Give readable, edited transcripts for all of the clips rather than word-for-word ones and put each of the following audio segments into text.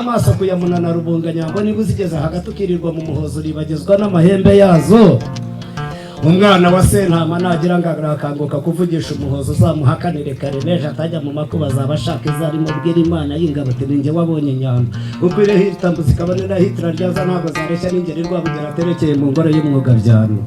Amaso kuyamunana rubunga nyambo, niba uzigeze hagati ukirirwa mu muhozo, uribagizwa n'amahembe yazo. Umwana wa Sentama nagira ngo arakanguka kuvugisha umuhozo, uzamuhakanire kare n'ejo atajya mu makuba, azaba ashaka izarimo. Bwira Imana y'ingabo ati: "Ninjye wabonye inyambo uko iriho itambu zikabona n'ahitira ryaza, ntabwo zareshya n'ingeri Rwabugera aterekeye mu ngoro y'umwuga byano."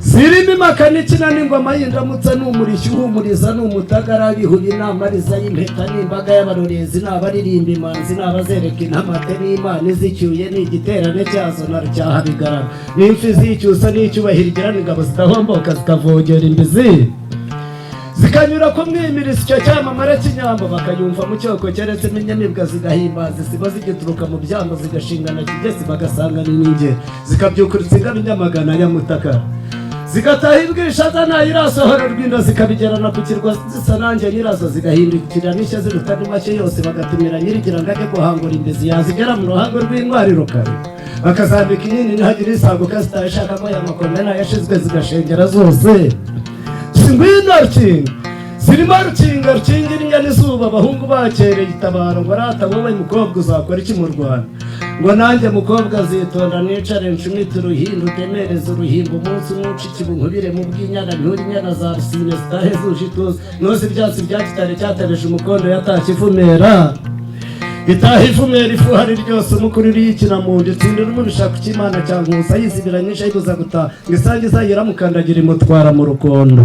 Zirimo impaka n'ikina n'ingoma y'indamutsa, ni umurishyo uhumuriza, ni umutagara bihuye inama riza y'impeta, n'imbaga y'abarorezi, ni abaririmba imanzi, ni abazereka intamate, n'Imana izicyuye, ni igiterane cyazo na rucyaha bigarama, n'imfizi y'icyusa n'icyubahiro igira, n'ingabo zidahomboka zikavogera imbizi, zikanyura ku mwimirizi. Icyo cyamamare cy'inyambo bakayumva mu cyoko keretse inyamibwa, zigahimbaza isibo zigituruka mu byambo, zigashingana kigesi, bagasangana iningeri, zikabyukurutsa ingabo inyamagana ya Mutakara, zigataha ibwishaza ntayirasohorerwa inda, zikabigerana ku kirwa zisa nanjye nyirazo, zigahindukira n'ishya ziruta make yose, bagatumira nyirigira ngo ajye guhangura imbizi, yazigera mu ruhango rw'intwari rukari bakazambika inyini, ntihagire isaguka zitashaka ko aya makombe ntayashizwe, zigashengera zose. Ngwino rukinga zirimo rukinga rukingira inyana izuba, abahungu bakereye itabaro ngo: "Arata wowe mukobwa, uzakora iki mu Rwanda?" Ngo: "Nanjye mukobwa zitonda, nicare nshumite uruhindu, utemereze uruhimbo, umunsi umwe uca ikibunkubire mu bw'inyana, nture inyana za rusine zitahe zuje ituze." Noze ibyatsi bya kitare cyatebeje umukondo, yatashye ivumera, itaha ivumera ifuhari ryose, umukuru yikina mu nda, itsindira umubisha ku cy'Imana cya Nkusa, yizibiranyije ayibuza gutaha ngo isange izayiramukandagira, imutwara mu rukondo.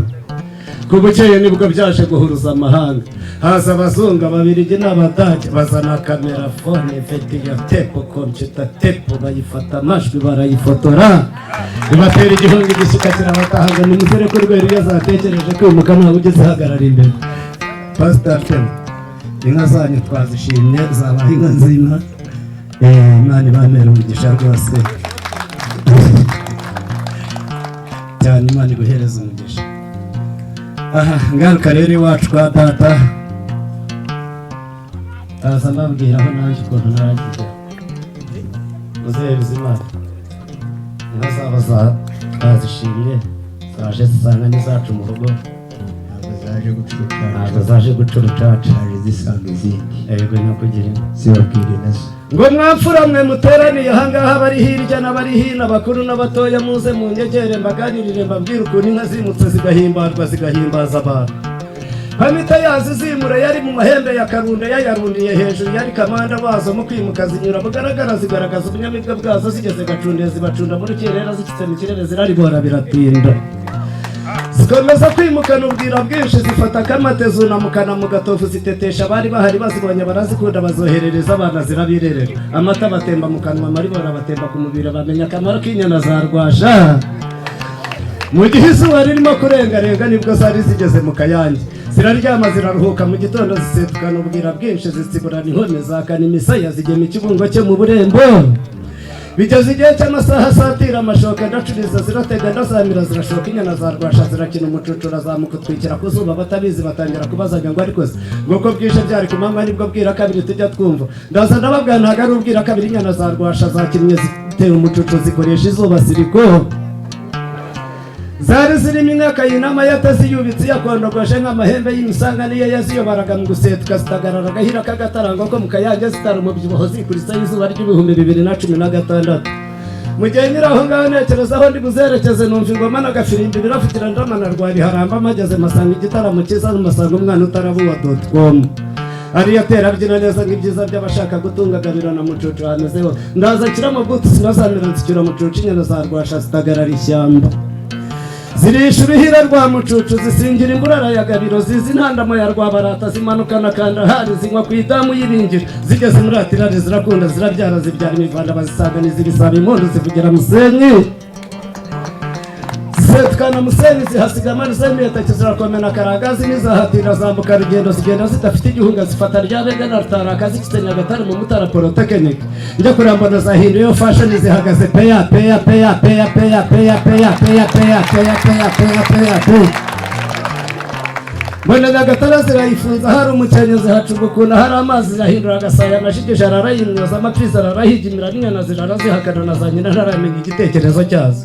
Ku bukeye nibwo byaje guhuruza amahanga, haza abazungu, Ababirigi n'Abadage, bazana camera, phone, video, tape, computer, tape, bayifata amajwi, barayifotora, ibatera igihunga, igishyika kirabataha ngo nimusere ko rwera iyo zatekereje kwimuka ntawe ugeze ihagarara imbere. Pastor Tem, inka zanyu twazishimye, zabaye inka nzima. Imana ibamere umugisha rwose cyane, Imana iguhereza umugisha. Aha ngaruka rero iwacu kwa data, ndaza mbabwira aho nanjye ukuntu naragiye. Muzehe Bizimana, inka zabo twazishimye, zaje zisanga n'izacu mu rugo. Ntabwo zaje guca urucaca. Ntabwo zaje guca urucaca. Zaje zisanga izindi. Yego, nyakugira inka. Zibabwire nazo. Ngo: "Mwamfura mwe muteraniye ahangaha, bari hirya n'abari hino, abakuru n'abatoya, muze munyegere mbaganirire, mbabwire ukuntu inka zimutse zigahimbarwa, zigahimbaza abantu." Pamita yazo izimura yari mu mahembe ya Karunda, yayarundiye hejuru, yari kamanda wazo mu kwimuka. Zinyura bugaragara, zigaragaza ubunyamibwa bwazo, zigeze Gacundiye zibacunda muri kirere, zishyitse mu kirere ziraribora biratinda, zikomeza kwimukana ubwira bwinshi, zifata akamate, zunamukana mu gatovu, zitetesha abari bahari. Bazibonye barazikunda, bazoherereza abana, zirabirerera, amata batemba mu kanwa, amaribora batemba ku mubiri, bamenya akamaro k'inyana za Rwasha. Mu gihe izuba ririmo kurengarenga nibwo zari zigeze mu Kayange, ziraryama, ziraruhuka. Mu gitondo zisetukana ubwira bwinshi, zitsiburana inkone, zakana imisaya, zigema ikibungo cyo mu Burembo. Bigeze igihe cy'amasaha asatira amashoka, ndacuriza, ziratega, ndazamira, zirashoka. Inyana za Rwasha zirakina umucucu, urazamuka utwikira ku zuba. Batabizi batangira kubazanya ngo: "Ariko se ngo ko bwije byari ku manywa, nibwo bwira kabiri tujya twumva?" Ndaza ndababwira: "Ntabwo ari ubwira kabiri, inyana za Rwasha zakinnye, zitera umucucu, zikoresha izuba siriko." Zari zirimo inka Kayinama yataziyubitse, yakondogoje nk'amahembe y'imisanga, niyo yaziyobaraga mu gusetuka, zitagarara agahira k'agatarango ko mu Kayange, zitara umubyibuho, zikurizaho izuba ry'ibihumbi 2016. Mu gihe nyiri aho ngaho ntekereza aho ndi buzerekeze, numva ingoma n'agafirimbi biravugira, ndamana rwari haramba, mpageze masanga igitaramo cyiza, masanga umwana utarabuwa .com ariyo atera abyina neza nk'ibyiza by'abashaka gutunga agabiro na mucucu hamezeho. Ndaza nshyiramo butu, sinazamira, nsicyura mucucu. Inyana za Rwasha zitagarara ishyamba, zirisha uruhira rwa mucucu, zisingira imburara ya Gabiro, zizi intandamo ya Rwabarata, zimanukana Kandahari, zinywa ku idamu y'ibingira. Zigeze muri Atirari zirakunda, zirabyara, zibyara imivanda, bazisanganiza ibisabo, impundu zivugira Musenyi, zisetukana Musenyi, zihasiga amariza y'imitake, zirakomena Karagazi n'izahatira, zambuka rugendo, zigenda zidafite igihunga, zifata Ryabega na Rutaraka, zikitse Nyagatare mu Mutara Polytechnic. Njya kureba mbona zahinduye fashion, zihagaze peya peya peya peya peya peya peya peya peya peya peya peya peya peya. Mbona Nyagatare zirayifunza, hari umukenke, zihacuga ukuntu hari amazi, zirahindura agasaya, amashigije ararayimyoza, amapfizi ararahigimira, n'inyana zirarazihakana na za nyina ntaramenya igitekerezo cyazo.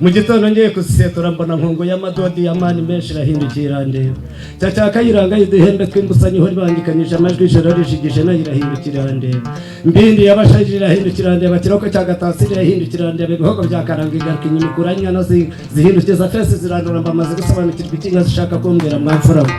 Mu gitondo ngiye kuzisetura, mbona nkungu y'amadodi y'amani menshi irahindukiye irandeba. Cya cya Kayiranga y'uduhembe tw'imbusanye ihora ibangikanyije amajwi ijoro rijigije, nayo irahindukira irandeba. Mbindi y'abashaje irahindukira irandeba. Kiroko cya Gatasi irahindukira irandeba. Ibihogo bya Karanga igaruka inyuma ikura inyana zihindukiza fesi zirandura. Mbamaze gusobanukirwa icyo inka zishaka kumbwira, mwamfura we.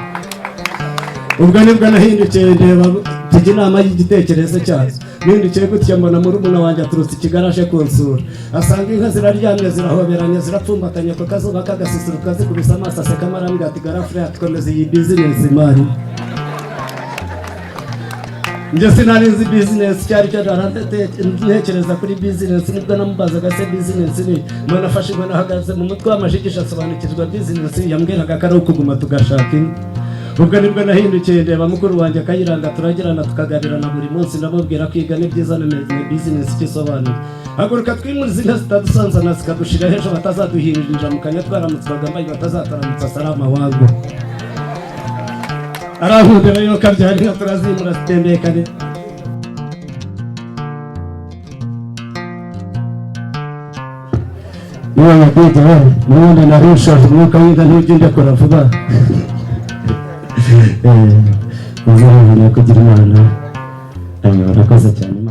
Ubwo nibwo nahindukiye ndeba, tujya inama y'igitekerezo cyazo. Mpindukiye gutya, mbona murumuna wanjye aturutse i Kigali aje kunsura, asanga inka ziraryamye, zirahoberanye, zirapfumbatanye ku kazuba k'agasusuruko. Zikubise amaso, asekamo, arambwira ati: "Grand frère," ati: "komeza iyi business man." Njye sinari nzi business icyo ari cyo, ntekereza kuri business. Nibwo namubazaga: "Se business ni?" Mbona afashe inkoni, ahagaze mu mutwe w'amajigija, asobanukirwa business yambwiraga ko ari ukuguma tugashaka inka. Ubwo nibwo nahindukiye ndeba mukuru wanjye Kayiranga, turagirana, tukaganirana buri munsi. Ndamubwira: "Kwiga ni byiza, na business icyo isobanuye. Haguruka twimurize inka zitadusanzana zikadushira ejo, batazaduhinjira mu kanya twaramutswaga mbaye, batazataramutsa salama wangu." Arankundira yuko abyara inka, turazimura zitembeye kare. Niba nyabwite we, n'ubundi nari ushaje, umwuka w'inka ntujya undekura vuba. Muzabona kugira Imana. Urakoze cyane.